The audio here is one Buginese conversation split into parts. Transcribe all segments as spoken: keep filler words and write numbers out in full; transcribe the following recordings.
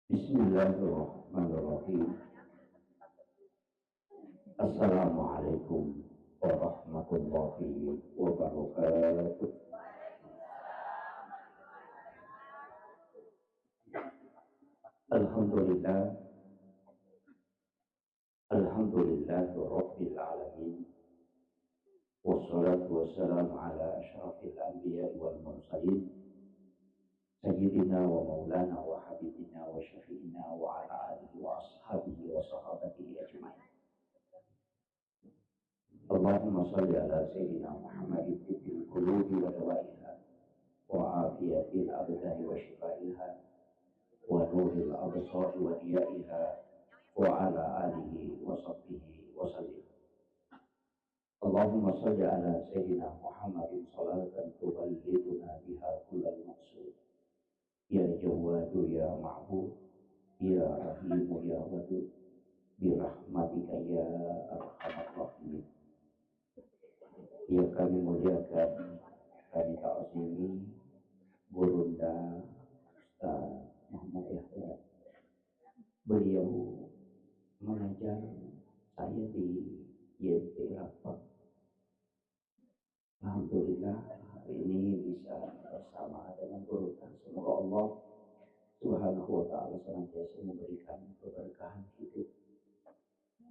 Bismillahirrahmanirrahim. Assalamualaikum warahmatullahi wabarakatuh. Alhamdulillah. Alhamdulillahi rabbil alamin. Wassalatu wassalamu ala asyrafil anbiya'i wal mursalin. Sayyidina wa maulana wa habibina wa syafi'ina wa ala alihi wa ashabihi wa sahabatihi ajma'in. Allahumma salli ala Sayyidina Muhammadin tibbil qulubi wa dawaiha wa afiyatil abdani wa shifaiha wa nuril absari wa diyaiha wa ala alihi wa sahbihi wa sallim. Allahumma salli ala Sayyidina Muhammadin salatan tuballighuna biha kullal maqsud. Ya Jawwadu ya Ma'bud, ya Rahimu ya Wadud, birahmatika ya arhamar rahimin. Yang kami muliakan, kami ta'zimi Gurunda Ustaz Muhammad Yahya. Beliau mengajar saya di Y M P Rapang. Alhamdulillah, hari ini bisa bersama dengan Gurunda. Semoga Allah Subhanahu wa Ta'ala senantiasa memberikan keberkahan hidup,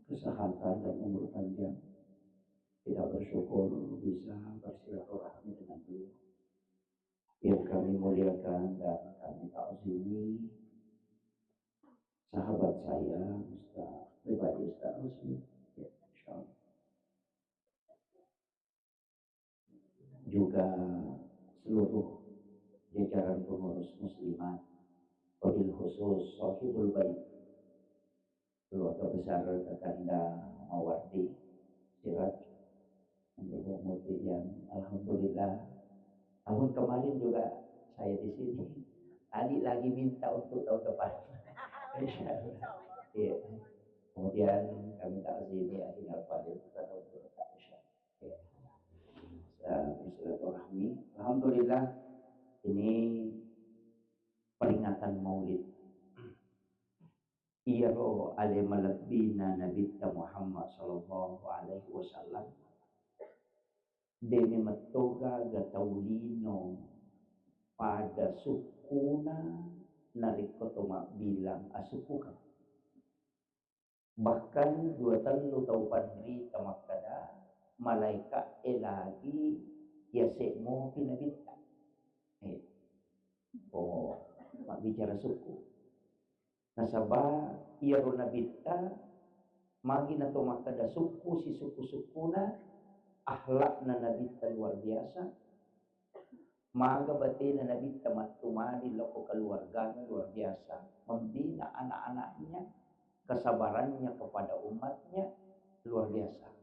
kesehatan, dan umur panjang. Kita bersyukur bisa bersilaturahmi dengan beliau. Yang kami muliakan dan kami ta'zimi, sahabat saya, Ustaz, pribadi Ustaz Rusmi. Ya, insyaallah. Juga seluruh jajaran pengurus muslimat, wabil khusus Sohibul Bait, keluarga besar Kakanda Mawardi Siraj, Ibu Muti yang alhamdulillah tahun kemarin juga saya di sini. Tadi lagi minta untuk tahun depan. Insyaallah. Iya. Kemudian kami ta'zimi Akhi Al Fadil, kita tahu dulu, Pak. Insyaallah. Iya. Silaturahmi. Alhamdulillah, ini peringatan Maulid. Iyaro ale malebbina Nabitta Muhammad sallallahu alaihi wasallam, de' memettoga ga tau lino pada sukkuna narekko to mabbilang asukkukeng. Bahkan dua tellu tau panrita makkeda, malaeka'e lagi yase' mopi Nabitta. Eh, oh, mabbicara sukku. Nasaba iyaro Nabitta, magi nato makkeda sukku sisukku-sukkuna, akhlakna Nabitta luar biasa, maga batena Nabitta mattumani lokko keluargana luar biasa, membina anak-anaknya, kesabarannya kepada umatnya luar biasa.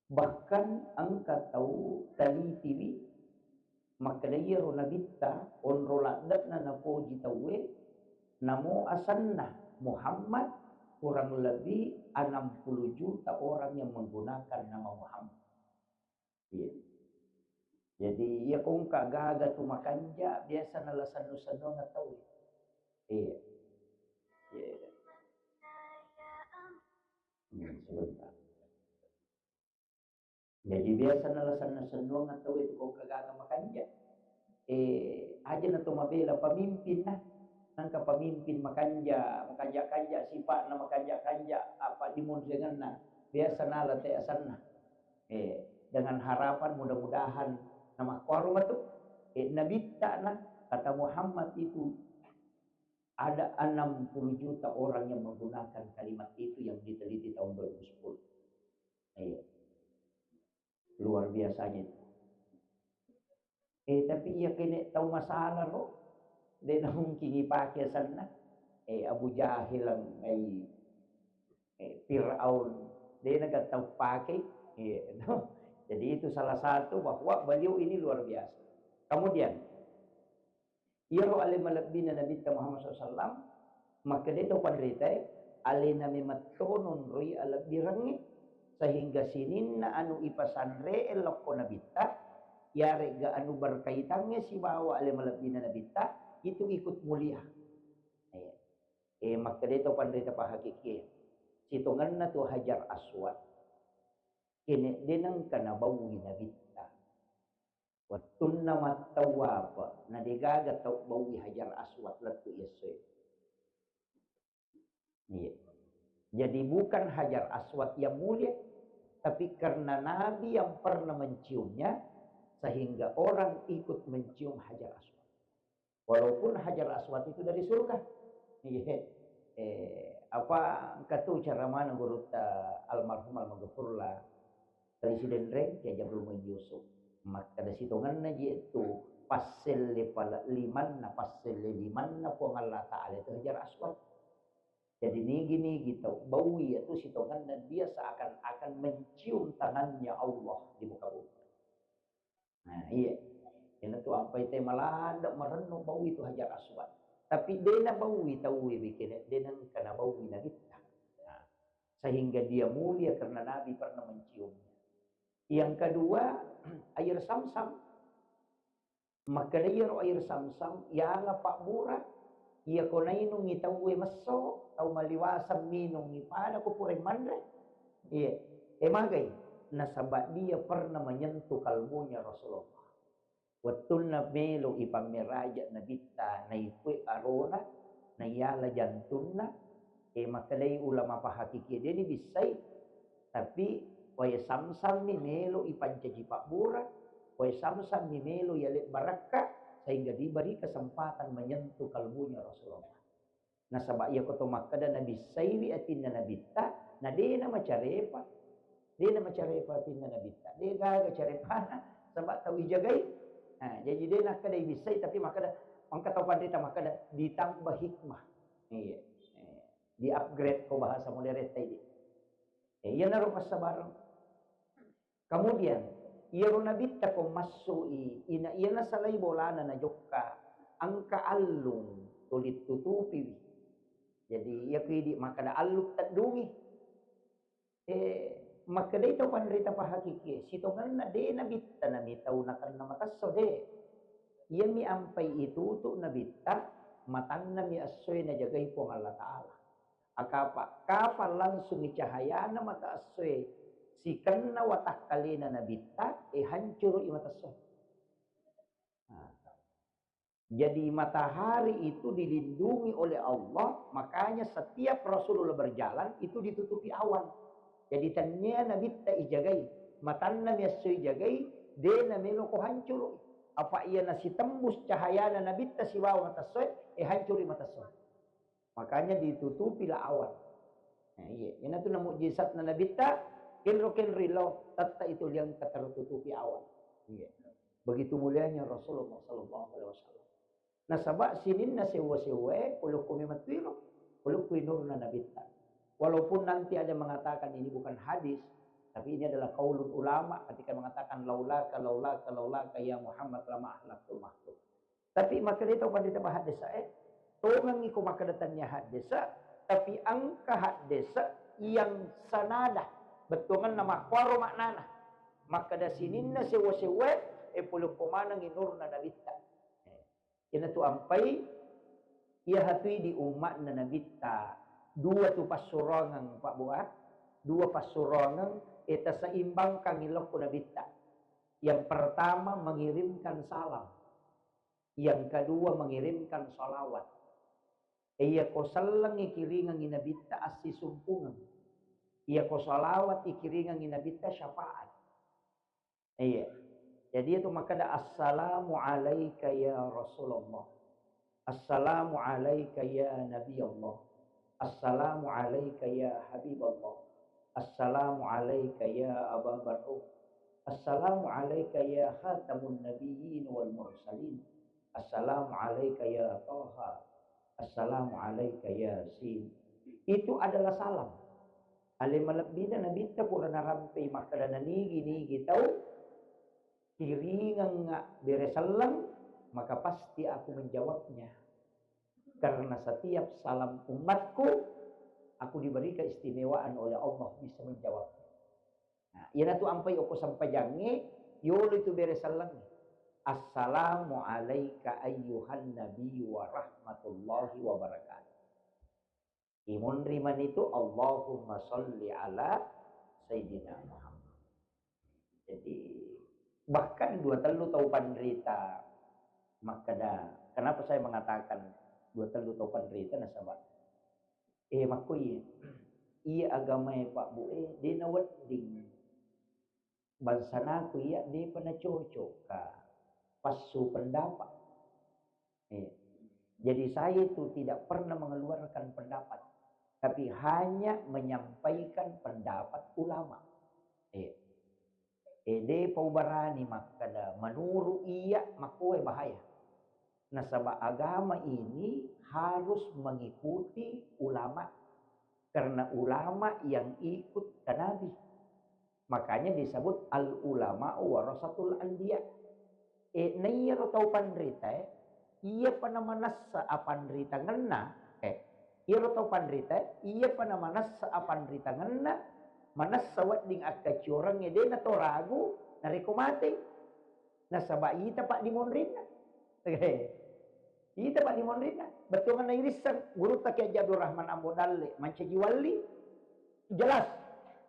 Bahkan engka tau talitiwi makkeda iyaro Nabitta onro ladde'na napoji tauwe, namo asenna Muhammad, kurang lebih enam puluh juta orang yang menggunakan nama Muhammad. Iya. Jadi iya ko engka gaga tu makanja biasa nala sennu-sennuang tauwe. Iya. Iya. Hmm, sebentar. Jaji biasa nala senna-sennuang tauwe ko engka gaga makanja. Eh, aja na to mabela pamimpin na. Nangka pamimpin makanja, makanja-kanja sipa'na, makanja-kanja apa dimonriangenna. Biasa nala te asenna. Eh, dengan harapan mudah-mudahan namakkuaro matu. Eh, Nabitta na, kata Muhammad itu ada enam puluh juta orang yang menggunakan kalimat itu yang diteliti tahun dua ribu sepuluh. Iya. Luar biasanya itu. Eh, tapi iya kene tau masalah ro, de' na mungkin ipake asenna. Eh, Abu Jahil, eh, eh, Fir'aun, de' na tau pake. Iya, no? Jadi itu salah satu bahwa beliau ini luar biasa. Kemudian, iyaro ale malebbina Nabitta Muhammad sallallahu alaihi wasallam, makkeda to panritae, alena memetto nonroi alebbirengnge, sehingga sininna anu ipasanre'e lokko Nabitta, yaregga anu berkaitangnge sibawa ale malebbina Nabitta, itu ikut mulia. Eh, Makkedai tau panrita pahakikie, sitongenna tu Hajar Aswad, kene de nengka nabaui Nabitta. Wettunna mattawafa, na degaga tau baui Hajar Aswad lettu iyessoe. Iya. Jadi bukan Hajar Aswad yang mulia, tapi karena Nabi yang pernah menciumnya, sehingga orang ikut mencium Hajar Aswad. Walaupun Hajar Aswad itu dari surga. Iya. Eh, apa engka tu ceramana gurutta almarhum almaghfurlah Presiden Reng, Kiai Haji Abdul Muin Yusuf. Makkeda sitongenna je tu passelle pale-, limanna, passelle limanna Puang Allah Ta'ala itu Hajar Aswad. Jadi nigi-nigi tau baui itu sitongenna dia seakan-akan mencium tangannya Allah di muka bumi. Nah, iya. Iyanatu ampai te maladde marennu baui tu Hajar Aswad. Tapi de nabaui tauwe bikin de nengka nabaui Nabitta. Nah, sehingga dia mulia karena Nabi pernah menciumnya. Yang kedua, air Samsam. Makkeda iyaro air Samsam, yala pabbura, iyako nainungi tauwe messo, tau maliwaseng minungi pada ko pura manre. Iya, e magai, nasaba dia pernah menyentuh kalbunya Rasulullah. Wettunna melo ipammeraja Nabitta, naipue arona, naiyala jantunna, e, makkedai ulama pahakikie, de nibissai, tapi wae Samsam mi melo ipancaji pabbura, wae Samsam mi melo yale barakka, sehingga diberi kesempatan menyentuh kalbunya Rasulullah. Nasaba iyako to makkeda nabissaiwi atinna Nabitta, na de namacarepa. De namacarepa atinna Nabitta. De gaga carepana, saba tau ijagai. Nah, jadi de nakkeda ibissai, tapi makkeda, engka tau panrita makkeda ditambah hikmah. Iya. Eh, di-upgrade ko bahasa modern tadi. Eh, iyanaro passabareng. Kemudian, iyaro Nabitta ko massui, ina iya nasalai bolana najokka, engka allung tuli tutupiwi. Jadi, iya ku idi makkeda allung teddungi. Eh, makkedai tau panrita pahakikie, sitongenna de Nabitta nami tau nakenna matesso de. Iyami ampai itutu Nabitta, matannami essoe najagai Puang Allah Ta'ala. Akapa, kapan langsungi cahayana mata essoe sikenna watakkalena Nabitta, e, hancuru'i mata essoe. Nah. Jadi matahari itu dilindungi oleh Allah, makanya setiap Rasulullah berjalan itu ditutupi awan. Jadi tennia Nabitta ijagai, matanna mi esso ijagai, de namelo ko hancuru'i. Apa iya nasitembus cahayana Nabitta sibawa mata essoe, e, hancuri mata essoe. Makanya ditutupi la awan. Nah, iya. Iyanatu na mukjizatna Nabitta, kenro-kenro lao, tetta itu liang tertutupi awan. Iya. Begitu mulianya Rasulullah sallallahu alaihi wasallam. Nasaba sininna sewwa-sewwae, ulukku memang tuiro, ulukku nurna Nabitta. Walaupun nanti ada mengatakan ini bukan hadis, tapi ini adalah qaulul ulama ketika mengatakan laulaka, laulaka, laulaka ya Muhammad lama ahlaktul makhluk. Tapi makkeda tau panrita haddesa, eh, tongengi ko makkeda tennia haddesa, tapi engka haddesa yang sanada, bettuangenna makkuaro maknana. Makkeda sininna sewwa-sewwae, eh, pulukko manengi nurna Nabitta. Eh, iyanatu ampai, iya hatui di umma'na Nabitta, dua tu passurongeng, Pak Bu, ah. Dua passurongeng, eh, taseimbangkangi lokko Nabitta. Yang pertama, mengirimkan salam. Yang kedua, mengirimkan salawat. Iyako sellengngi kiringengngi Nabitta assisumpungeng. Iyako salawat ikiringengngi Nabitta syafaat. Iya. Jadi itu makkeda, "Assalamu alaika ya Rasulullah. Assalamu alaika ya Nabi Allah. Assalamu alaika ya Habib Allah. Assalamu alaika ya Aba Bakar. Assalamu alaika ya khatamun nabiyyin wal mursalin. Assalamu alaika ya Taha. Assalamu alaika ya Sin." Itu adalah salam. Ale malebbina Nabitta pura narampei makkeda nanigi-nigi tau kiringengnga bere selleng, maka pasti aku menjawabnya. Karena setiap salam umatku, aku diberi keistimewaan oleh Allah bisa menjawab. Nah, iyanatu ampai okko sempajangnge, yolo itu bere sellengnge. Assalamu alaika ayyuhan nabiyyu wa rahmatullahi wa barakatuh. Imunri manitu Allahumma sholli ala Sayyidina Muhammad. Jadi, bahkan dua tellu tau panrita makkeda, kenapa saya mengatakan dua tellu tau panrita nasaba, eh, makkoi, iya agamae Pak Bu, eh, de nawedding bangsanaku iya depa nacocok ka passu pendapat. Eh, jadi saya itu tidak pernah mengeluarkan pendapat, tapi hanya menyampaikan pendapat ulama. Eh, eh, depa ubarani makkeda menurut iya makkoe bahaya. Nasaba agama ini harus mengikuti ulama, karena ulama yang ikut ke Nabi. Makanya disebut al ulama warasatul anbiya. Eh, na iyaro tau panrita, eh, iya pa namanessa apanritangenna, eh, iyaro tau panrita, eh, iya pa namanessa apanritangenna, manessa wedding akkaciorengnge de nato ragu narekko mate. Nasaba ita paddimonrinna. Ita paddimonrinna. Bettuanna irisseng, gurutta Kiai Haji Abdul Rahman Ambo Dalle, mancaji walli, jelas.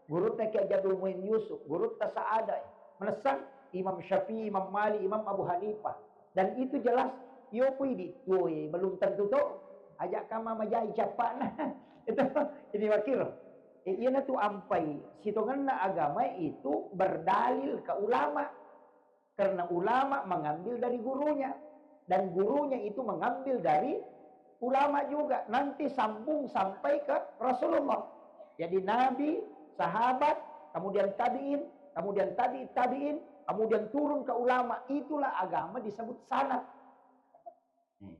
Gurutta Kiai Haji Abdul Muin Yusuf, gurutta Saada, manessang Imam Syafi'i, Imam Malik, Imam Abu Hanifah. Dan itu jelas, yo pui di tuoe, belum tentu to. Ajak kama majai cappana. Itu, ini wakil. Eh, iya natu ampai, sitongenna agama itu berdalil ke ulama. Karena ulama mengambil dari gurunya, dan gurunya itu mengambil dari ulama juga. Nanti sambung sampai ke Rasulullah. Jadi Nabi, sahabat, kemudian tabi'in, kemudian tabi'it tabi'in, kemudian turun ke ulama. Itulah agama disebut sanad. Hmm.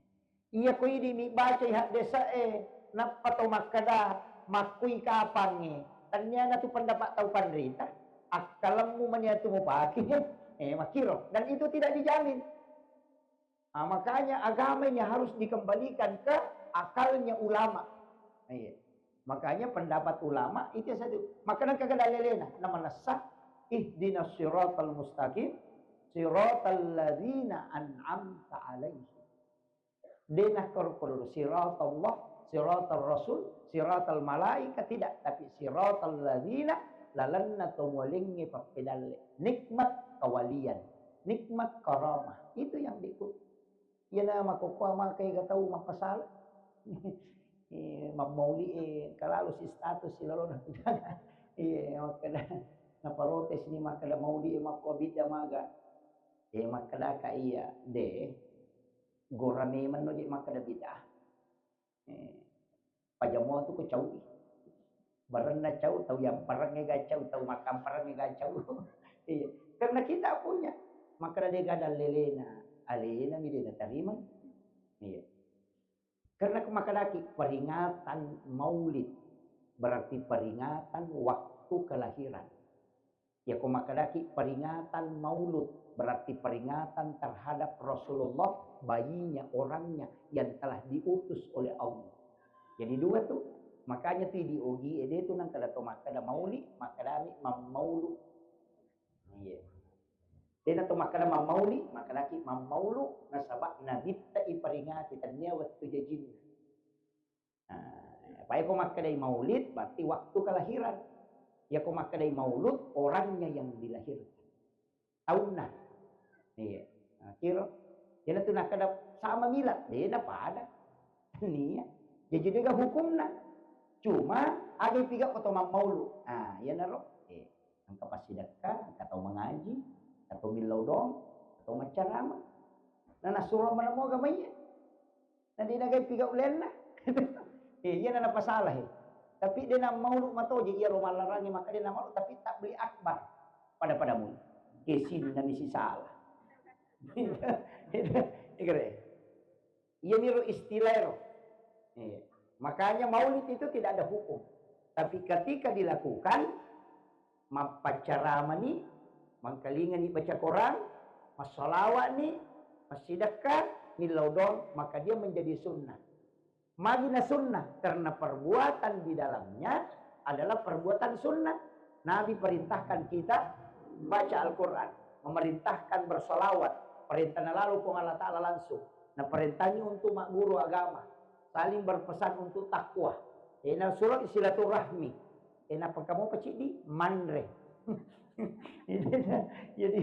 Iya ko idi mi bacai haddese'e, nappa to makkeda, makkui kapangnge. Tenniana tu pendapat tau panrita, akkalemmu mania tu mupake. Eh, makkiro. Dan itu tidak dijamin. Ah, makanya agama ini harus dikembalikan ke akalnya ulama. Iya. Makanya pendapat ulama itu satu. Maka nang kagak dalilena, nama nessa, ihdinas siratal mustaqim, siratal ladzina an'amta alaihim. De nakkoro-koro siratallah, siratal rasul, siratal malaika, tidak, tapi siratal ladzina, lalenna to mualengnge pappedalle. Nikmat kawalian, nikmat karamah. Itu yang diikut. Iyana makkokkoe maka ega tau mappasala. Eh, mammauli, eh, kalalu si status si lalona. Iya, makkeda naparotes ni makkeda mauli, eh, makko bidda maga. Eh, makkedaka iya, de. Gora memang no je makkeda bid'ah. Eh, pajamoa tu ko caui. Barenna cau, tau yampareng ega cau, tau makkampareng ega cau. Iya. Karena kita punya. Makkeda de gadang lelena, alena mi de natarima. Iya. Karena ko makkedaki peringatan maulid, berarti peringatan waktu kelahiran. Ya, ko makkedaki peringatan maulud, berarti peringatan terhadap Rasulullah, bayinya, orangnya yang telah diutus oleh Allah. Jadi dua tu, makanya tu di ogi ede tu nang kada to makkeda mauli, makkedami mammaulu. Iya. Dena to makkeda mammauli, makkedaki mammaulu, nasaba nabitta iperingati, tania wettu jajinna. Nah, apa ko makkedai maulid, berarti waktu kelahiran. Ya ko makkedai maulud, orangnya yang dilahirkan. Taunna. Iya. Nah, kiro. Jadi tu nakkeda sama milad, dena pada. Nia. Jadi juga hukumna. Cuma ada tiga foto mammaulu. Nah, iya naro. Eh, engka passidekka, engka tau mengaji, engka tau millau dong, engka tau maccarama. Nah, nasuro mana moga maiya. Na de nagai piga ulenna. Eh, iya na napasala, eh. Tapi de na maulu matoje, iya ro mallarangi maka de na maulu, tapi tabli akbar pada-pada mulu. Kesinna mi sisala. Itu, itu, itu kere. Iya miro istilah ro. Eh, makanya maulid itu tidak ada hukum. Tapi ketika dilakukan, mappaccaramani, mangkalingani baca Quran, massalawa'ni, massidekka, millau dong, maka dia menjadi sunnah. Magi na sunnah? Karena perbuatan di dalamnya adalah perbuatan sunnah. Nabi perintahkan kita baca Al-Quran, memerintahkan bersalawat, perintah lalu Puang Allah Ta'ala langsung. Nah, perintahnya untuk mak guru agama, saling berpesan untuk takwa. Eh, nasuro silaturahmi. Eh, nappa engka mopa ciddi manre. Jadi,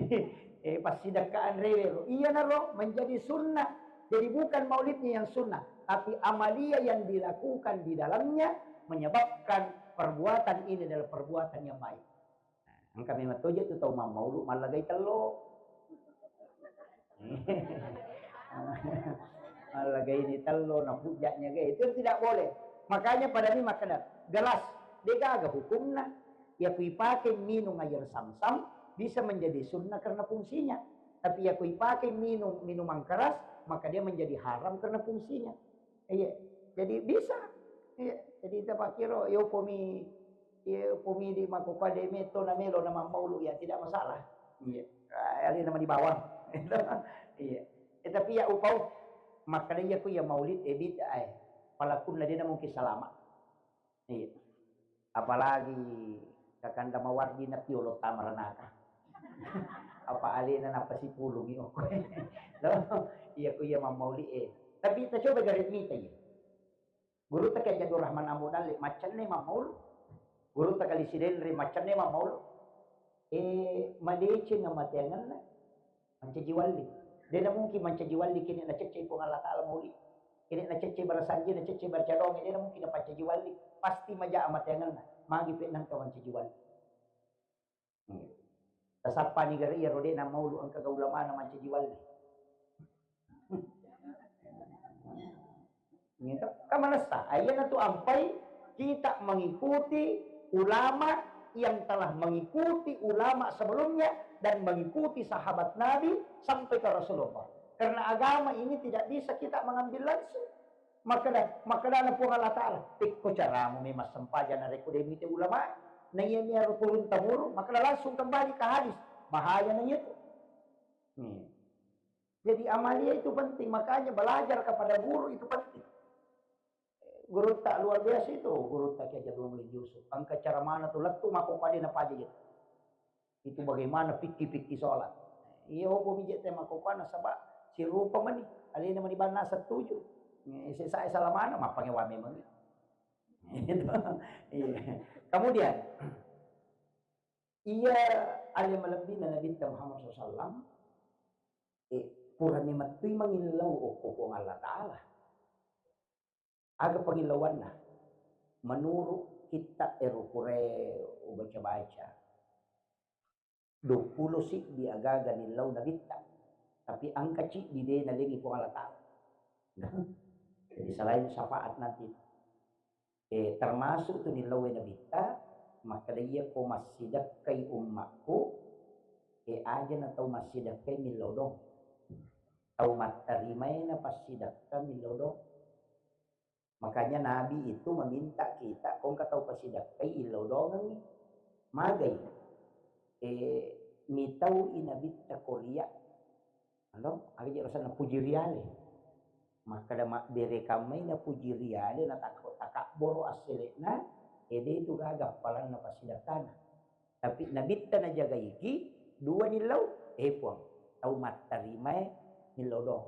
eh, passidakkaan rewe ro. Iyanaro menjadi sunnah. Jadi bukan maulidnya yang sunnah, tapi amalia yang dilakukan di dalamnya menyebabkan perbuatan ini adalah perbuatan yang baik. Nah, engka memang toje tu tau mammaulu mallagai tello. Mallagai ni tello, na hujjahnya ga. Itu tidak boleh. Makanya pada ni makkeda, gelas, degaga hukumna. Iya ku ipake minum air samsam, bisa menjadi sunnah karena fungsinya. Tapi iya ku ipake minum minuman keras, maka dia menjadi haram karena fungsinya. Iya. Jadi bisa. Iya. Jadi ita pakkiro, yo pomi, yo pomi di makkokkoe de metto na melo na mammaulu, ya tidak masalah. Iya. Ah, alena mani bawang. Iya. Eh, tapi ya upau, makkeda iya ku iya maulid, eh, bid'ah, eh. Palakunna de na mungkin salama. Iya. Apalagi kakanda mawardi na piolo tamaranaka. Apa alena napasipulungi okko. Lo, iya ku iya mammauli, eh. Tapi ta coba garet mita, iya. Gurutta Kiai Abdul Rahman Ambo Dalle, maccanne mammaulu. Gurutta Kali Sidenre, maccanne mammaulu. Eh, madeceng amateangenna. Mancaji walli. De na mungkin mancaji walli kene nacecce Puang Allah Ta'ala mauli. Kene nacecce bara sanje, nacecce bara cadonge, de na mungkin napancaji walli. Pasti maja amateangenna. Magi pe nangka mancaji walli. Hmm. Tasappa ni gare iya ro de na maulu engka ga ulamana mancaji walli. Gitu. Kan manessa, ayyana tu ampai kita mengikuti ulama yang telah mengikuti ulama sebelumnya dan mengikuti sahabat Nabi sampai ke Rasulullah. Karena agama ini tidak bisa kita mengambil langsung. Makkeda, makkedana Puang Allah Ta'ala, pekko caramu memang sempajang narekko de mite ulama, na iya mi aro turun temurun, makkeda langsung kembali ke hadis. Bahaya na iya tu. Nih. Jadi amalia itu penting, makanya belajar kepada guru itu penting. Guru tak luar biasa itu, guru tak Kiai Jabir Mulia Yusuf. Engka cara mana tu lettu mako pade na paja gitu. Itu bagaimana fikih-fikih sholat. Iya, opo bije te mako kana saba sirupa mani. Alena mani banna setuju. Sesa salamana mappangewa memang. Iya. Kemudian, iya, ale malebbina Nabi Muhammad sallallahu alaihi wasallam, eh, purani mettui mangillau okko Puang Allah Ta'ala. Aga pangillauanna? Menurut kitta ero purae ubaca-baca, duappulo siddi agaga nillau Nabitta, tapi engka ciddi de nalengi Puang Allah Ta'ala. Jadi selain syafaat nanti, eh, termasuk tu nillau Nabitta, makkeda iya ko massidekkai ummakku, eh, aja na tau massidekkai millau dong. Tau mattarimae na passidekka millau dong. Makanya Nabi itu meminta kita, ko engka tau pasidakkai, illau dongengngi. Magai? Eh, mitau i Nabitta ko ria. Alo, aga je rasanna puji riale. Makkeda mabbere kammai na puji riale, na tak-, takabboro asselekna, ede itu gaga appalanna pasidakkana. Tapi Nabitta najagaiki, dua nillau, eh Puang, tau mattarimae nillau dong.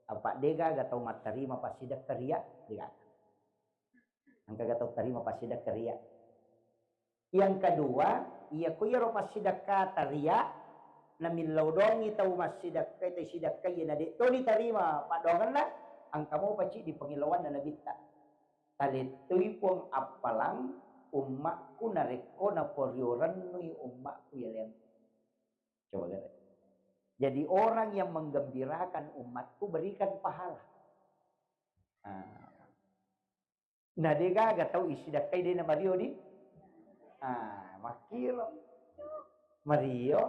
Apa degaga tau mattarima passidekka ria, degaga. Engkaga tau tarima passidekka ria. Yang kedua, iya ko iyaro passidekkata ria, namillau dongi tau massidekka, tau sidekka iya na de toni tarima paddoangenna, engka mopa ciddi pangillauanna Nabitta. Talettui Puang appalang ummakku narekko naporio rennui ummakku yaleng. Coba lihat. Jadi orang yang menggembirakan umatku berikan pahala. Nah. Nah, degaga tau isidakkai de na mario di. Ah, makkiro. Mario.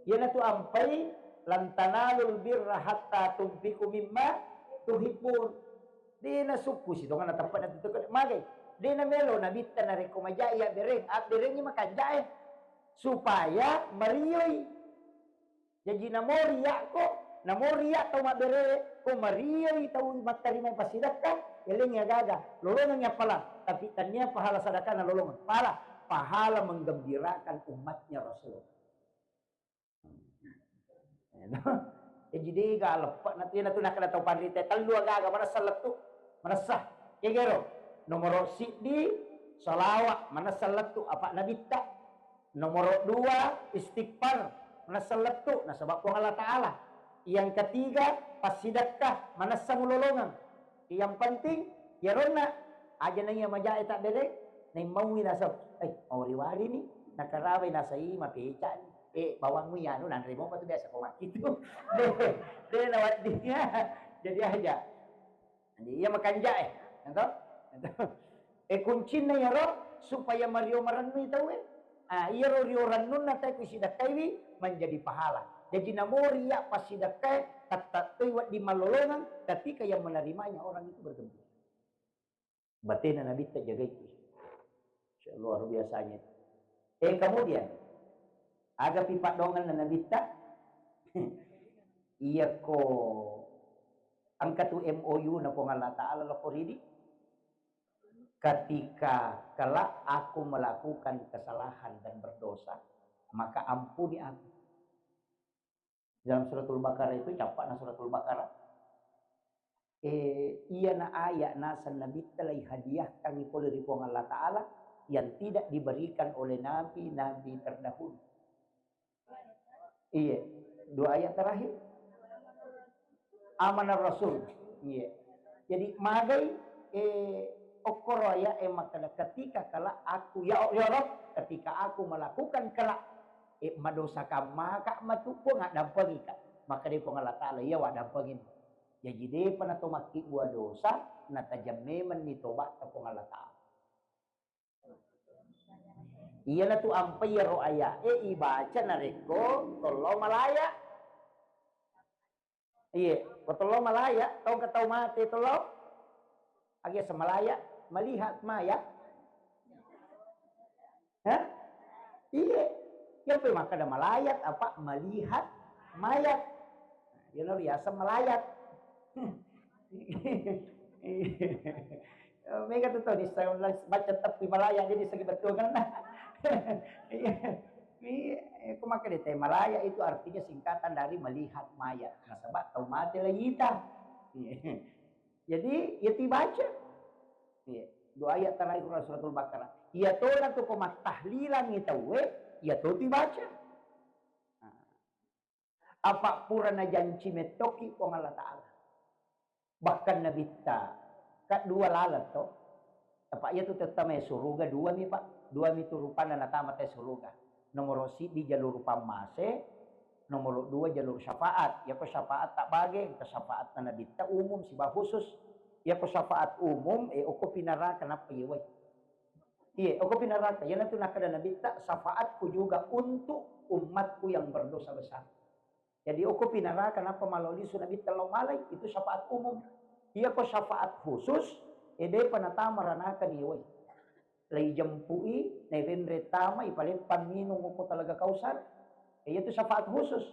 Iyanatu ampai, "Lan tanalul birra hatta tunfiqu mimma tuhibbun." De nasukku sitongenna teppa'na tutuke magai. De namelo Nabitta narekko majai abbereng, abberengngi makanjae. Supaya marioi. Jaji namo riakko, namo riak tau mabberewe, ko marioi tau mattarima passidakka, elengngi agaga, lolongengngi appalang, tapi tannia pahala sadakana lolongeng. Pala, pahala menggembirakan umatnya Rasulullah. Jaji dega leppa natu, natu nakkeda tau panrita tellu agaga, manessa lettu, manessa. Kegero. Nomoro siddi, salawat, manessa lettu apa nabitta. Nomoro dua, istighfar, manessa lettu nasaba Puang Allah Ta'ala. Yang ketiga, passidekka, manessa mulolongeng. Yang penting, yaronna aja naiya majae tabbere, naimmaui nasab, eh, mawari-wari ni, nakarabai nasai mapeca ni. Eh, bawangmu yanu nanre mopa tu biasa ko makkitu. De, de naweddinga. Jadi aja. Jadi iya makanjae, ento? Ento. Eh, kuncinna iyaro supaya mario marennui tauwe. Ah, iyaro rio rennunna tae kusidekkaiwi menjadi pahala. Jadi namori iya passidekkae, tattattoi wedding mallolongeng ketika yang menerimanya orang itu bergembira. Batena Nabitta jagaiki. Luar biasanya. Eh, kemudian, agapi paddoangenna Nabitta? Iyako engka tu M O U na Puang Allah Ta'ala loko ridi, ketika kelak aku melakukan kesalahan dan berdosa, maka ampuni aku. Dalam Suratul Baqarah itu, cappa'na Suratul Baqarah. Eh, iyana ayat naseng Nabitta lai hadiahkan pole ri Puang Allah Ta'ala yang tidak diberikan oleh nabi-nabi terdahulu. Iya, dua ayat terakhir. Amanar Rasul. Iya. Jadi magai, eh, okkoro ayat, eh, makkeda, ketika kelak aku, ya, ya Rabb, ketika aku melakukan kelak, eh, madosa kammaka matu, Puang, addampengika. Maka dia Puang Allah Ta'ala, iya, wa dampengin. Jadi depa nato makkibua dosa, natajang memang ni tobatta Puang Allah Ta'ala. Iyanatu ampai iyaro aya'e ibaca narekko tollo malaya. Iye, ko tollo malaya, tau engka tau mate tollo? Agi asa malaya, melihat mayat. Hah? Iye. Iyapa makkeda malayat apa melihat mayat. Iyana riaseng malayat. Mega tu tau dissa baca teppi malaya jadi segi bettuangenna. Iya. Iya, ko makkeda te malaya itu artinya singkatan dari melihat mayat. Nasaba tau mate layita. Iya. Jadi ya tibaca. Iya. Dua ayat terakhir Suratul Baqarah. Iya tona tu ko mattahlilangi tauwe, iya to tibaca. Nah. Apa pura najanci mettoki Puang Allah Ta'ala. Bahkan Nabitta, ka dua laleng to. Apa iya tu tette mae suruga dua mi, Pak. Dua mi tu rupanna natama te suruga. Nomoro siddi jalur pammase, nomoro dua jalur syafaat. Iyako syafaat tabbage, engka syafaatna Nabitta umum siba khusus. Iyako syafaat umum, eh, okko pinaraka nappa iyewai. Iya, okko pinaraka. Iyanatu nakkeda Nabitta, syafaatku juga untuk umatku yang berdosa besar. Jadi okko pinaraka nappa malao lisu Nabitta lao malai, itu syafaat umum. Iyako syafaat khusus, eh, depa natama ranaka ni wai. Lai jempui, nairenre tama, ipaleppang minung okko Talaga Kausar. Eh, iyatu syafaat khusus.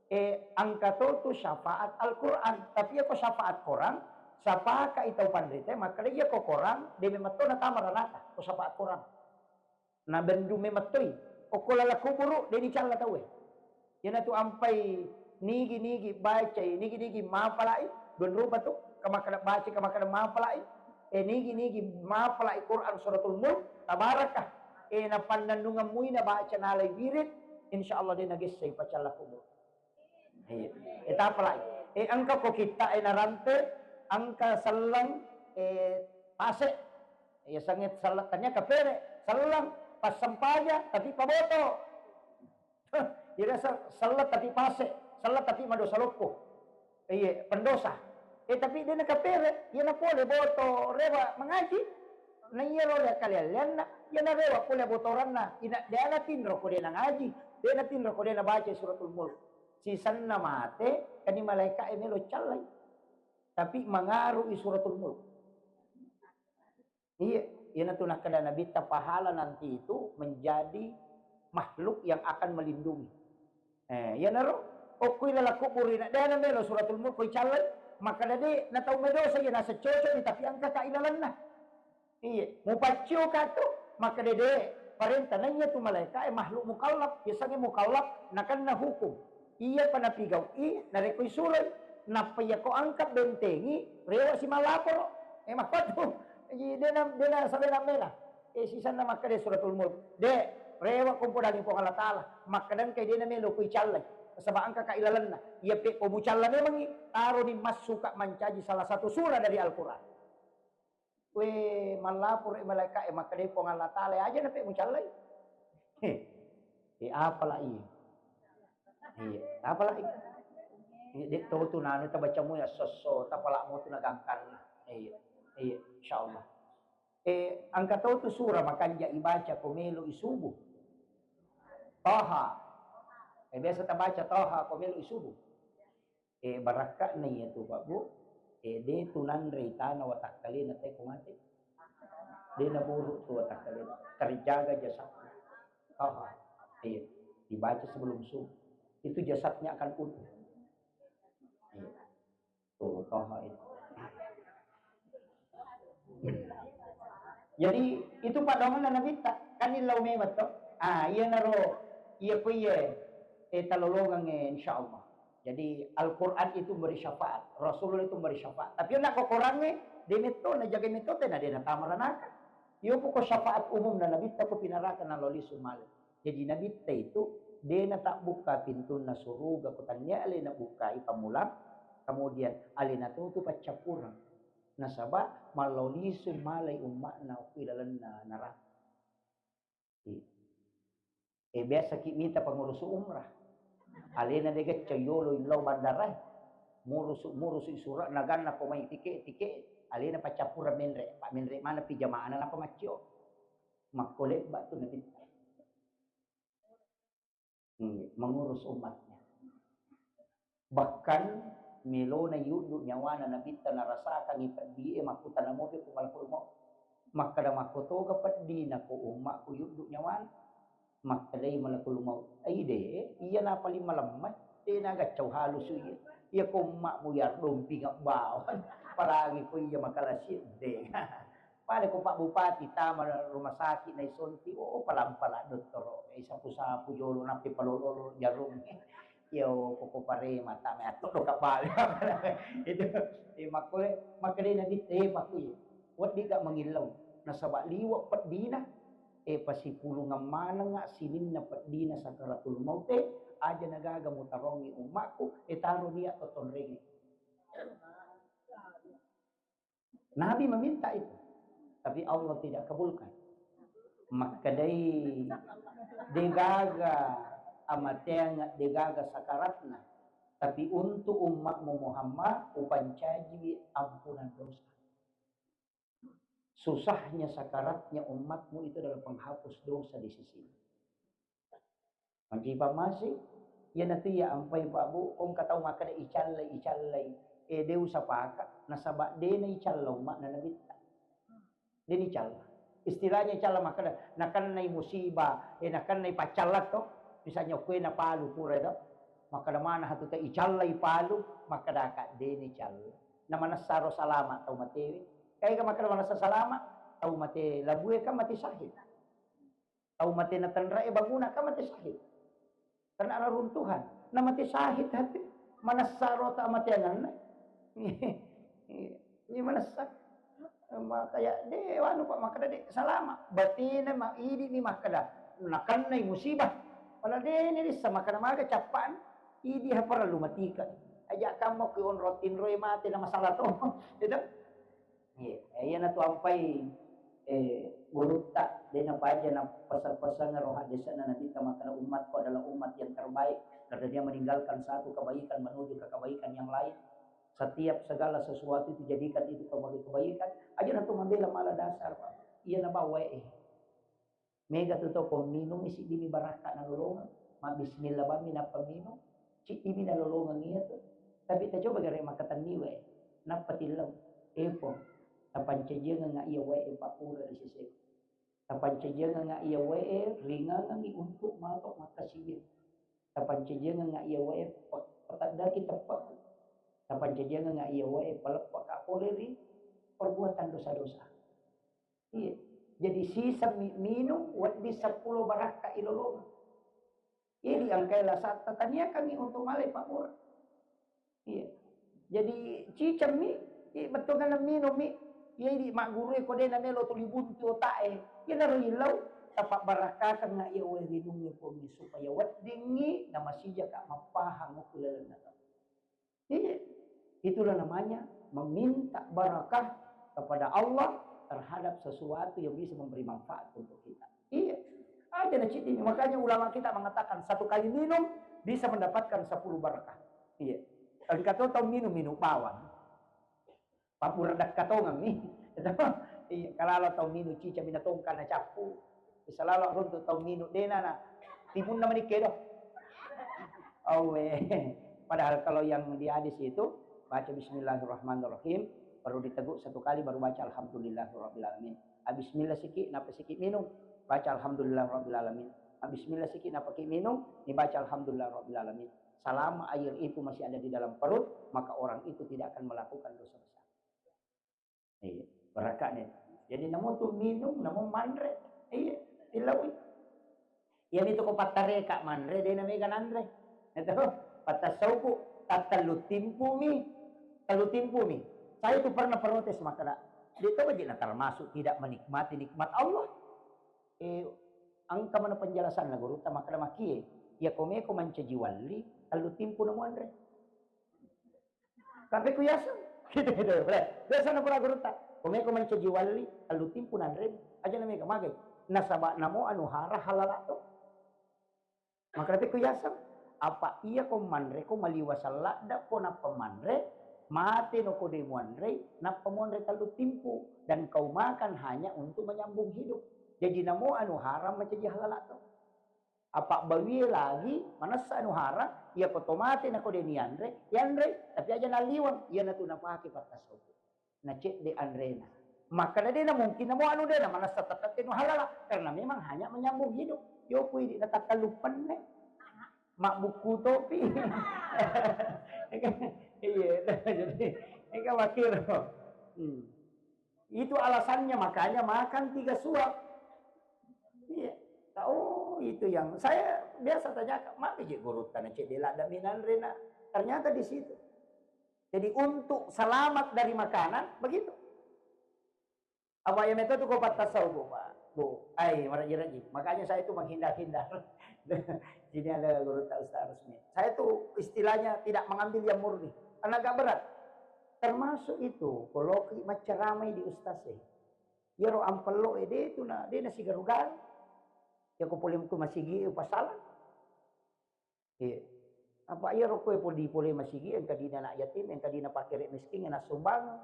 Eh, engka to tu syafaat Al-Quran. Tapi iyako syafaat korang, sapaka itau panrita, makkeda iyako korang, de memang to natama ranaka, ko syafaat korang. Nabendu memettoi. Okko laleng kuburu, de dicalla tauwe. Iyanatu ampai nigi-nigi bacai, nigi-nigi mapalai, dua rupa tu, kamakkeda bacai, kamakkeda mapalai. Eh, nigi-nigi mapalai Quran Suratul Mulk, Tabaraka. Eh, napannennungeng mui nabaca nalai wirid, insya Allah de nagessai pacalla kuburu. Iya. Eh, tapalai. Eh, engka ko kitta, eh, narante, engka selleng, eh, pase. Iya, sengit selleng, tania kapere, selleng, passempaja, tapi paboto. Ira se-, selleng tapi pase, selleng tapi madosa loppo. Iya, pendosa. Eh, tapi de nakapere, iya napole boto, rewa mengaji. Na iyaro le kaleallianna, iya narewa pole botoranna, ina de natinro ko de nangaji, de natinro ko de nabaca Suratul Mulk. Sisenna mate, kani malaeka e melo callai. Tapi mangarui Suratul Mulk. Iya, iyanatu nakkeda Nabitta pahala nanti itu menjadi makhluk yang akan melindungi. Eh, iyanaro, okkoi laleng kuburu ina de namelo Suratul Mulk ko icallai, makkeda de, na tau medosa iya naseng cocok ni, tapi engka ka ilalenna. Iya, mupaccio ka tu, makkeda de, parenta naiya tu malaeka e makhluk mukallaf, yasengnge mukallaf nakenna hukum. Iyapa napigau'i narekko isuroi, nappa iyako engka bentengi, rewa si mallaporo. Eh, makkatu. Ji, dena, dena sabena mena. Eh, sisanna makkeda Suratul Mulk. De, rewa kompo daging Puang Allah Ta'ala. Makkeda engkai dena melo ku icallai. Nasaba engka ka ilalenna. Iya pe ko mucalla memangi, taroni massuka mancaji salah satu surah dari Al-Quran. We, mallapur e malaika e, makkeda Puang Allah Ta'ala, aja na pe mucallai. He. Eh, apala iya. Iya, apala iya. Iya, de to tu nanu tabaca mu ya sosso, tapala mu tu nagangkan. Iya, iya, insyaallah. Eh, engka to tu surah makanja ibaca ko melo isubuh. Toha. Eh, biasa tabaca Toha ko melo isubuh. Eh, barakka'na iya tu, Pak Bu. Eh, de tu nanre tana watakkalena te ko mate. De naburu tu watakkalena. Terjaga jasadnya. Toha. Iya. Dibaca sebelum subuh. Itu jasadnya akan utuh. Iya. Tuh, Toha itu. Jadi, itu paddoangenna Nabitta, kan illau memang to. Ah, iyanaro, iya ko iya, eh, talolongang, eh, insyaallah. Jadi, Al-Quran itu memberi syafaat, Rasulullah itu memberi syafaat. Tapi nak kokorangnge, de metto, najaga metto, tena de natama ranaka. Iyo poko syafaat umum na Nabitta ko pinaraka naloli sumale. Jadi Nabitta itu de natabbukka pintunna suruga ko tannia alena bukkai pammulang, kemudian alena tutu paccappureng. Nasaba mallau lisu malai umma'na ku ilalenna neraka. Iya. Eh, biasa ki mita pengurus umrah. Alena de gacca yolo illau bandara. Murusu, murusu surat naganna ko mai tike, tike. Alena paccappureng menre, pak menre mana pi jamaahna napa maccio. Makko lebba tu Nabitta. Hmm, mengurus umatnya. Bahkan melona yuddu nyawana Nabitta narasakangi peddi e makkutana mopi ku malakul maut. Makkeda makkotoga peddina ko ummakku yuddu nyawana. Makkedai malakul maut, "Ai de, iya na paling malemma, de na gaccau halusu iya. Iya ko ummakmu yar dompinga bawang, apalagi ko iya makalasi de." Pada ko Pak Bupati tama rumah sakit naisonti, oh, palang-palang dottoro, eh, sapu-sapu jolo, nappi palolo-lolo jarung. Yo, koko pare mata me atto do kapal. Itu, eh, makkule, makkedai Nabitta, eh, makkuye. Weddi ga mangillau, nasaba liwa peddina, eh, pasipulungeng manengnga sininna peddina sakaratul maute, aja nagaga mutarongi ummakku, eh, taro nia to tonrengi. Nabi meminta itu, tapi Allah tidak kabulkan. Makkedai, degaga amateang, degaga sakaratna, tapi untuk ummakmu Muhammad, upancajiwi ampunan dosa. Susahnya sakaratnya umatmu itu adalah penghapus dosa di sisi. Mancaji pammase, iyanatu iya ampai Pak Bu, engka tau makkeda icallai, icallai. Eh, de usapaka, nasaba de na icalla umma'na Nabitta. De nicalla. Istilahnya icalla makkeda, nakennai musibah, eh, nakennai paccalla to. Misalnya kue na palu pura to. Makkeda mana hatu ta icallai palu, makkedaka de nicalla. Na manessaro salama tau matewe. Kaega makkeda manessa salama, tau mate labue kan mate syahid. Tau mate natenre'e banguna kan mate syahid. Karena ana runtuhan. Na mate syahid hati. Manessaro ta mateanganna. Ini manessa. Makaya de wanu Pak makkeda de salama. Batina ma idi ni makkeda. Nakennai musibah. Pala de ni rissa makkeda maga cappaan. Idi ha parellu matika. Aja kammo ki onro tinroi mate na masalah to. Itu. Iya, eh, iyanatu ampai, eh, gurutta, de napaja napeseng-peseng ro hadisna Nabitta makkeda, "Umatku adalah umat yang terbaik karena dia meninggalkan satu kebaikan menuju ke kebaikan yang lain. Setiap segala sesuatu itu jadikan itu sebagai kebaikan." Aja natu mambela mala dasar, Pak. Iya nabawa, eh. Mega tu to ko minummi siddimi barakka nalolongeng, mabbismillah bammi nappa minum, siddimi nalolongeng iya tu. Tapi tacoba gare makkatenni wae, nappa tillau, "Epo, tapancajiangengnga iya wae pappura ri seseku. Tapancajiangengnga iya wae ringangengngi untuk mato makkasiwir. Tapancajiangengnga iya wae pe-, peteddaki teppeku. Tapancajiangengnga iya wae paleppaka pole ri perbuatan dosa-dosa." Iya. Jadi siseng mi-, minung wedding seppulo barakka ilolongeng. Iya, diangkai lasatta taniakangngi untuk malai pabbura. Iya. Jadi cicemmi, i-, bettuanna minummi. Iya idi maggurue ko de namelo tuli buntu otae. Iyanaro ilau, tapabbarakkakengnga iya wae rinungnge Puangnge supaya weddingngi namasijaka mappahang okko lalenna tau. Iya. Itulah namanya meminta barakah kepada Allah terhadap sesuatu yang bisa memberi manfaat untuk kita. Iya. Aja na ceddi. Makanya ulama kita mengatakan satu kali minum bisa mendapatkan sepuluh barakah. Iya. Engka to tau minum, minum bawang. Pabbura dakka tongeng mi. Iya, kalalo tau minung cica mina tongka na cappu. Bisa lalo runtu tau minung dena na timunna mani kedo. Awe. Padahal kalau yang di hadis itu baca bismillahirrahmanirrahim, baru diteguk satu kali, baru baca alhamdulillahirabbil alamin. Ah, bismillah siki, napa siki minung, baca alhamdulillahirabbil alamin. Ah, bismillah siki, napa ki minung, dibaca alhamdulillahirabbil alamin. Selama air itu masih ada di dalam perut, maka orang itu tidak akan melakukan dosa besar. Iya, barakane. Jadi namo tu minung, namo manre. Iya, tilaui. Iyami tu ko pattareka manre, de na mega nanre. Itu, pattasauku, tattellu timpumi, tellu timpumi. Saya itu pernah protes makkeda, de to baji na termasuk tidak menikmati nikmat Allah. Eh, engka mana penjelasanna gurutta makkeda makie, iya ko meko mancaji walli, tellu timpu na muanre. Tapi ku yaseng. Gitu, gitu. Biasa na pura gurutta. Ko meko mancaji walli, tellu timpu nanre. Aja na mega magai. Nasaba namo anu hara halala to. Makkeda ku yaseng. Apa iya ko manre ko maliwa salladda ko nappa manre, mate no ko de muanre, nappa muanre tellu timpu. Dan kau makan hanya untuk menyambung hidup. Jadi namo anu haram mancaji halala to. Apa bawie lagi manessa anu hara, iya ko to mate nako de nianre, yanre, tapi aja naliweng, iyanatu napake pattasauku. Na cedde anrena. Makkeda de na mungkin namo anu de na manessa tette nu halala, karena memang hanya menyambung hidup. Yo kui di natakkallu penne. Mabbukku topi. Iya, jadi, eka makiro. Hmm. Itu alasannya makanya makan tiga suap. Iya. Oh, itu yang saya biasa tanyakan, "Maka je gurutta na cedde ladda minanre na?" Ternyata di situ. Jadi untuk selamat dari makanan, begitu. Apa ya metode ko pattasau, Bu, Pak? Bu, ai, maraji-raji. Makanya saya itu menghindar-hindar. Sini ada gurutta Ustaz Rusmi. Saya tuh istilahnya tidak mengambil yang murni. Karena agak berat. Termasuk itu, ko loki maccaramai di ustaz e. Iyaro ampello e de tu na, de na sigaru-garu. Ya ko pole ku masigi e pasalang. Iya. Apa iyaro koe pole, pole masigi engka dina anak yatim, engka dina pakere miskin, na sumbang.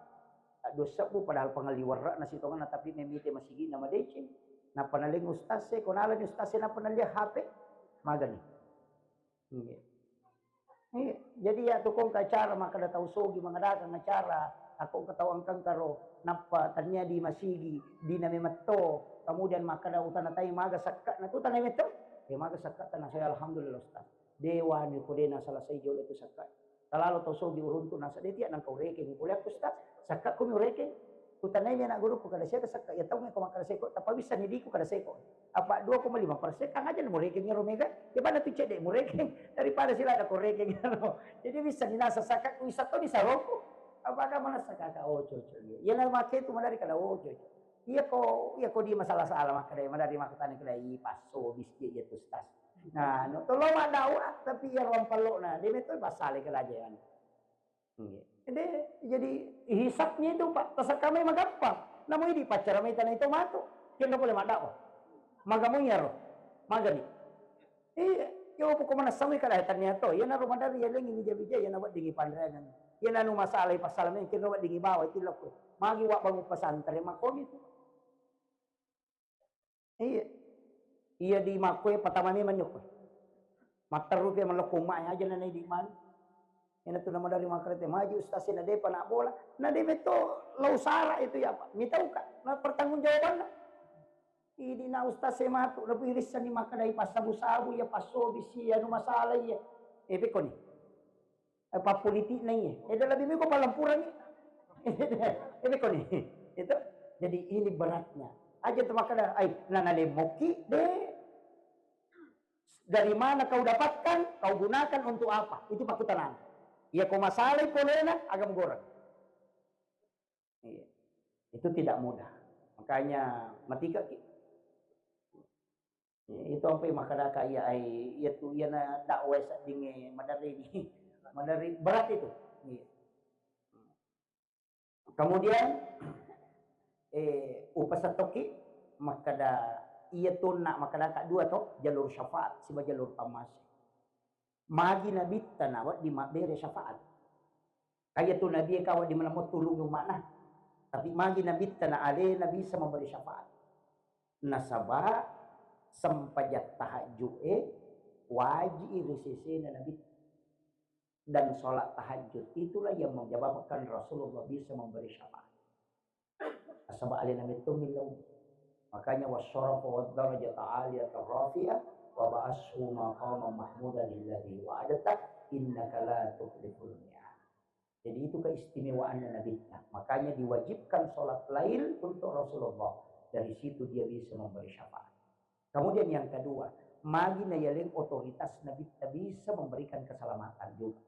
Dua sebbu padahal pangaliwerra'na sitongenna tapi memite masigi na madeceng. Nappa naleng ustaz e, ko nalani ustaz e nappa nalia H P. Magani. Iya. Iya, jadi ya tu kongka acara makkeda tau sogi mangadakang acara, akko engka tau engka-engka ro, nappa tania di masigi, di na memetto, kemudian makkeda utana tai maga sakka, na tu tana metto, eh maga sakka tana saya alhamdulillah ustaz. Dewa ni ko de na selesai jolo tu sakka. Talalo tau sogi uruntu nasa de tiak nangka urekeng, kuliah ustaz, sakka kumi urekeng. Kutanai mi anak guruku, kada siaga sakka, iya tau meko makkada seko, tappa wissani diku kada seko. Apa dua koma lima persen, kang aja murekeng ero mega, ya bana tu cedde murekeng, daripada sila ada korekeng ero. Jadi wissani nasa sakka, wissa to di saroku. Apa aga manasa kaka, oh cocok iya. Iya na make tu madari kada, oh cocok. Iya ko, iya ko di masalah-salah makkada, madari makkutani kada, i passo bis iya tu stas. Nah, no tolo maddawa, tapi iya ruang pello na, de metto pasale kada aja. Iya. Jadi, jadi hisabnya itu, Pak, tasakkamai magampang. Namo idi paccara mai tana itu matu. Kenro pole maddawa. Magamui iyaro. Magani. Iya, yo pokok mana samai kada tania to. Iya naro madari ya lengi bija-bija ya na weddingi panreangan. Iya nanu masalah pasal mai kenro weddingi bawa itu lako. Magi wa bangun pesantren makomi tu. Iya. Iya di makkoe patama memang nyokko. Matteru pe malokko umma aja na naidi manu. Ina tu nama dari makarete maju ustaz na depa na bola. Na de metto lau sara itu ya Pak. Mitauka na pertanggungjawabanna. Idi na ustaz e matu na irissani makkadai passabu-sabu ya passobi si anu masalah iya. Eh pekoni. Eh, pappolitik na iya. Eh, lebih miko palempuran ni. Eh, beko ni. Itu. Jadi ini beratnya. Aja tu makkada, ai, nana lemmoki, de. Dari mana kau dapatkan, kau gunakan untuk apa? Itu pakutanana. Iya ko masalai polena, agam goreng. Iya. Itu tidak mudah. Makanya matika ki. Itu ampai makkadaka iya ai, iya tu, iya na dakwah seddingnge maderri ni. Maderri berat itu. Iya. Kemudian, eh, upasettoki makkada, iya tunna makkadaka dua to, jalur syafaat siba jalur pammase. Magi nabitta nawedding mabbere syafaat. Kaya tu nabi ka wedding malemmo tulungi umma'na. Tapi magi nabitta na alena bisa memberi syafaat. Nasaba sempajang tahajju'e waji'i ri sesena nabitta. Dan sholat tahajud itulah yang menyebabkan Rasulullah bisa memberi syafaat. Nasaba alena metto millau. Makanya wasyarafa wad darajata aliyata rafi'ah wa ba'ashu maqaman mahmudan alladzi wa'adtah innaka la tukhliful mi'ad. Jadi itu keistimewaannya Nabitta. Makanya diwajibkan sholat lail untuk Rasulullah. Dari situ dia bisa memberi syafaat. Kemudian yang kedua, magi nayaleng otoritas Nabitta bisa memberikan keselamatan juga.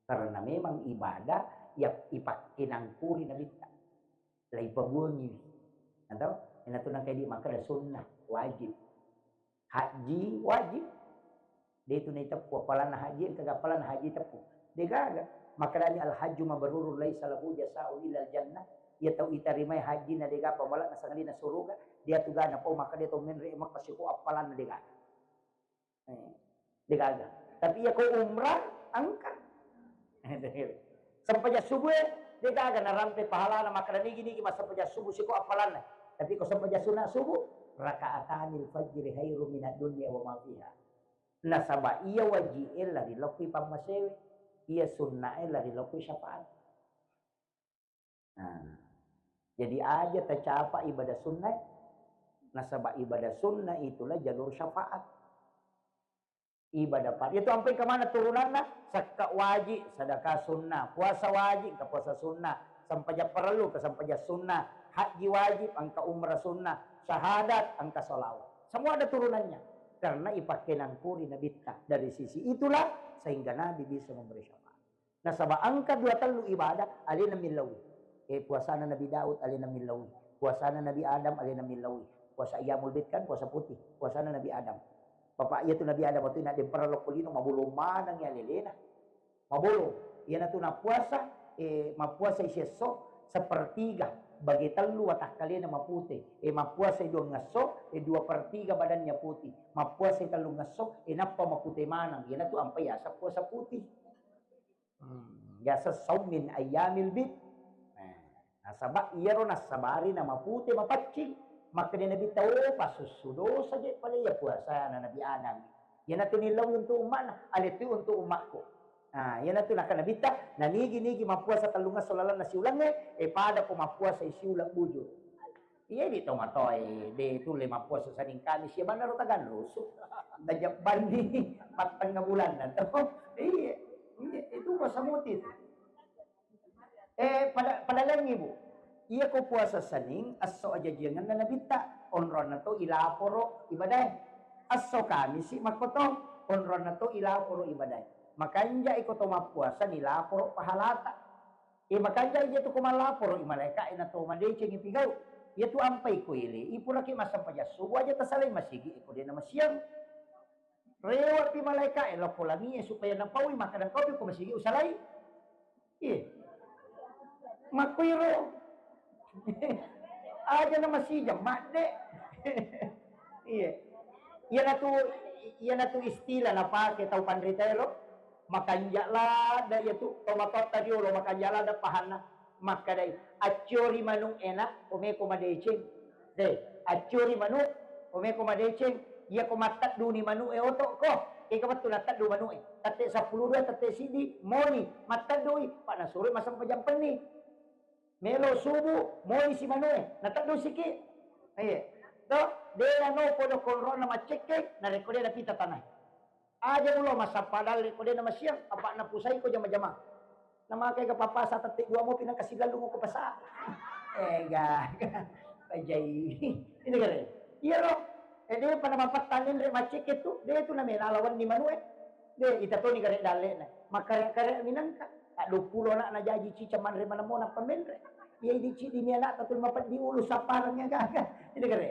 Karena memang ibadah yang ipakkenangkuri Nabitta. Laipabuangi. Atau, enatu nangka di makkada sunnah, wajib. Haji wajib. De itu naiteppu appalanna haji, engka appalanna haji teppu. Degaga. Makkedani al hajju mabrurun laisa lahu jasaun illal jannah. Iya tau itarimai haji na dega pamala na sangadina suruga, dia tugana pau makkeda to menre Mekka siko appalanna degaga. Eh, degaga. Tapi iya ko umrah engka. Sempajang subuh e, degaga narampe pahalana makkeda nigi-nigi massempajang subuh siko appalanna. Tapi ko sempajang sunat subuh, rakaatanil fajri khairum minad dunya wa ma fiha. Nasaba iya waji'e lari lokki pammasewe, iya sunnae lari lokki syafaat. Nah, jadi aja tacapa ibadah sunnah, nasaba ibadah sunnah itulah jalur syafaat. Ibadah par-, itu ampai kemana turunanna? Sakka wajib, sedekah sunnah, puasa wajib, engka puasa sunnah, sempajang parellu, engka sempajang sunnah, haji wajib, engka umrah sunnah, syahadat, engka sholawat. Semua ada turunannya. Karena ipakkenangkuri Nabitta. Dari sisi itulah sehingga Nabi bisa memberi syafaat. Nasaba engka dua tellu ibadah alena millaui. Eh, puasana Nabi Daud alena millaui. Puasana Nabi Adam alena millaui. Puasa Ayyamul Bid kan, puasa putih. Puasana Nabi Adam. Bapak iya tu Nabi Adam waktu naddempara lokko lino, mabolong maneng ya lelena. Mabolong. Iyanatu nappuasa, eh, mappuasa isi esso sepertiga, bagi tellu watakkalena mapute. Eh, mappuasa dua ngesso, eh, dua per tiga badannya putih. Mappuasa tellu ngesso, eh, nappa mapute maneng. Iyanatu ampai yaseng puasa putih. Hmm, biasa saum min ayyamil bid. Nah, nasaba iyaro nassabari namapute mapaccing. Makkeda Nabi tau pasussu dosa je pale iya puasana Nabi Adam. Iyanatu nillau untuk umma'na, ale tu untuk umma'ku. Nah, iyanatu nakkeda Nabitta, nanigi-nigi mappuasa tellungesso lalenna siulengnge, e pada ko mappuasa siuleng bujur. Iya di tomatoae, de tulle mappuasa Senin Kamis, ya bannaro taganrusu. Tajabbanni pattengnga bulanna to. Iya, iya, itu puasa muti. Eh, pada, pada lengi, Bu. Iya ko puasa Senin, esso ajajiangenna Nabitta, onronna to ilaporo ibadae. Esso Kamisi makkoto, onronna to ilaporo ibadae. Makanja iko to mappuasa nilaporo pahalata. E, makanja iya tu ko malaporo i malaeka e na to madeceng i pigau. Iya tu ampai ko ele i puraki massempajang subuh aja tasalai masigi iko de na masiang. Rewe'pi malaeka e lao ko langi e supaya napaui makkeda engka pi ko masigi usalai. Iye. Makkuiro. Aja na masijang madde. Iye. Iyanatu, iyanatu istilah napake tau panrita ero. Makanja ladda iyatu, tau matotta riolo makanja ladda pahanna. Makkedai, acciori manu e na, omeko madeceng. De, acciori manu, omeko madeceng. Iyako mattedduni manu e oto ko, ega wettu natteddu manu e. Tette seppulo dua, tette siddi, moni, matteddui, pa nasuro masempajang penni. Melo subuh, moni si manu e, nateddu siki. Iye. To, de nano podo konrona maccekke, narekko de napita tanah. Aja mulo massappa dalle ko de na masiang, apa napusai ko jama-jama. Namake ga papasa tette dua mopi nangka silallu ko pasa. Ega. Pajai. Ini kare. Iya ro. E de pada mapattang enre maccekke tu, de tu na mela lawan ni manu e. De ita toni kare dalle na. Makare-kare minangka. Tak dua puluh anak na jaji cica manre manemo na pamenre. Iya, idi cidi mi anakta tu mapeddi ulu sapparengnge gaga. Ini kare.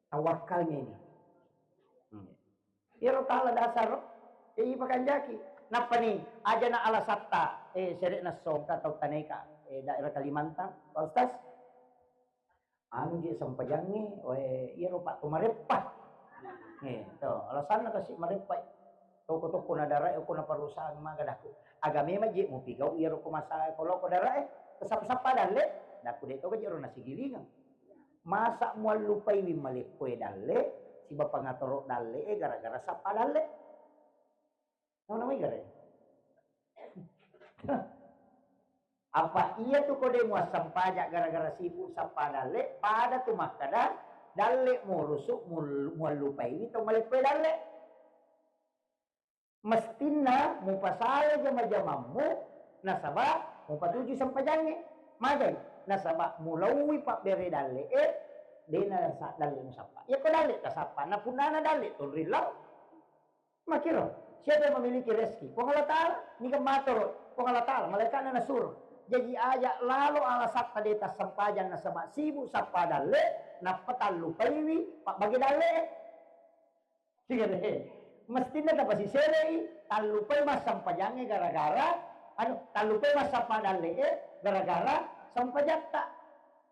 Tawakkalnya ini. Hmm. Iyaro tala dasar, iya pakanjaki. Nappa ni, aja na alasatta, eh, sere'na songka tau taneka, eh, daerah Kalimantan, Pak Ustaz. Anu je sempajangnge, we, iyaro Pak tu mareppa. Eh, to, alasanna kasi mareppa. Toko-toko na darae ko na perusahaan maga daku. Aga memang je mupigau iyaro ko masa ko loko darae, sappa-sappa dalle, daku de to jero nasigilingang. Masa muallupaiwi malekkoe dalle, siba pangatoro dalle e gara-gara sappa dalle. Nauna mai gare. Apa iya tu kode muassempajang gara-gara sibuk sappa dalle, pada tu makkada dalle murusu mul-, muallupaiwi to malekkoe dalle. Mestinna mupasala jama-jamammu nasaba mupatuju sempajangnge. Magai, nasaba mulauwi pabbere dalle e, dena sa-, dalle musappa. Iya ko dalle tasappa, na punnana dalle tonrillau. Makiro, siapa yang memiliki rezeki? Puang Allah Ta'ala. Niga matoro, Puang Allah Ta'ala, malaikatna nasuro. Jaji aja lalo alasatta de tassempajang nasaba sibuk sappa dalle, nappa tallupaiwi pabbage dalle. Sigale. Mestinna tapasiserei, tallupai massempajangnge gara-gara, anu, tallupai massappa dalle e gara-gara sempajatta.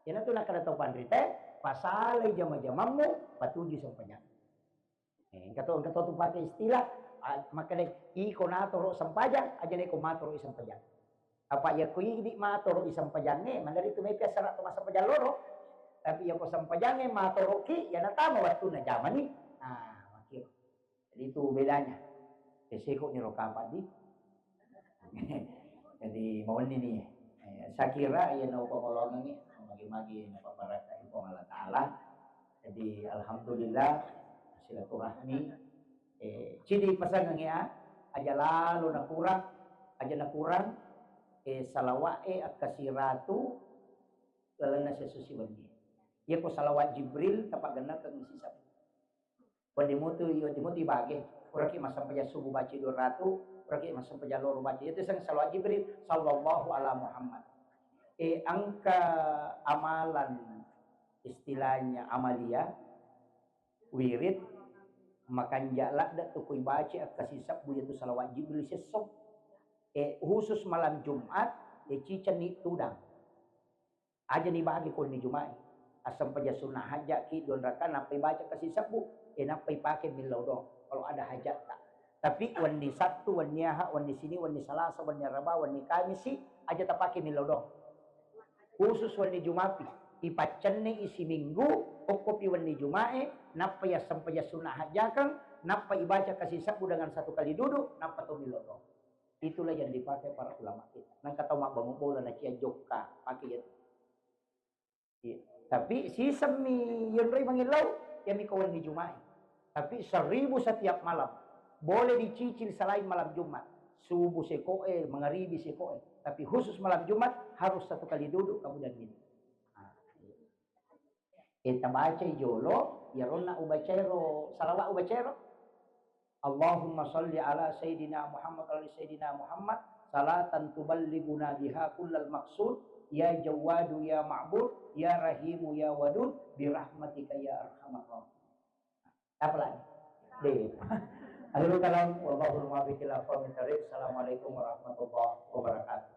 Iyanatu nakkeda tau panrita, pasalai jama-jamammu, patuju sempajang. Eh, engka to, engka to tu pake istilah, ah, makkeda, iko natoro sempajang, aja neko matoro i sempajang. Apa iya ko idi matoro i sempajangnge, maneri tu mepi assara to massempajang loro. Tapi iya ko sempajangnge matoro ki, ya natama wattunna jamani. Ah, makiro. Jadi itu bedanya. Seseko ni ro kapang di. Jadi, mauni ni, eh, sakira iya naupangolongengngi, magi-magi napabarakkai Puang Allah Ta'ala. Jadi, alhamdulillah, silaturahmi, eh, cidi pasangengngi, ah, aja lalo nakurang, aja nakurang, eh, salawat e akkasiratu lalenna siesso siwenni. Iya ko salawat Jibril, tapagennakeng isi sabbu. Wedding mutu, wedding mutu ibage. Puraki massempajang subuh baca dua ratu, puraki massempajang loro baca. Itu sang salawat Jibril, sallallahu ala Muhammad. Eh, engka amalan, istilahnya amalia, wirid, makanja ladde tu kui baca akkasi sabbu yaitu salawat Jibril siesso. Eh, khusus malam Jumat, eh, cicenni tudang. Aja ni bagi ko ni Juma'i. Assempajang sunnah hajjaki dua rakaat, nappai baca kasi sabbu, e, nappai pake millau doang kalau ada hajatta. Tapi wenni Sabtu, wenni Aha, wenni Sini, wenni Salasa, wenni Araba, wenni Kamisi, aja tapake millau doang. Khusus wenni Jumapi, ipaccenni isi minggu, okkopi wenni Juma'e, nappai assempajang sunnah hajjakeng, nappai baca kasi sabbu dengan satu kali duduk, nappa to millau doang. Itulah yang dipakai para ulama kita. Nangka tau mabbangung bola na cia jokka, pakai itu. Iya. Tapi sisemmi yonroi mangillau, yami ko wenni Juma'i. Tapi seribu setiap malam. Boleh dicicil selain malam Jumat. Subuh sekoe, mangaribi sekoe. Tapi khusus malam Jumat harus satu kali duduk kamu dan ini. Nah, iya. E, tabacai jolo, iyaronna ubacairo, salawat ubacairo. Allahumma salli ala Sayyidina Muhammad, ala Sayyidina Muhammad, salatan tuballighuna biha kullal maqsud, ya Jawwadu ya Ma'bud, ya Rahimu ya Wadud, birahmatika ya arhamar rahimin. Apa lagi? Deh. Akhirul kalam, wallahul muwaffiq ila aqwamit thariq. Assalamualaikum warahmatullahi wabarakatuh.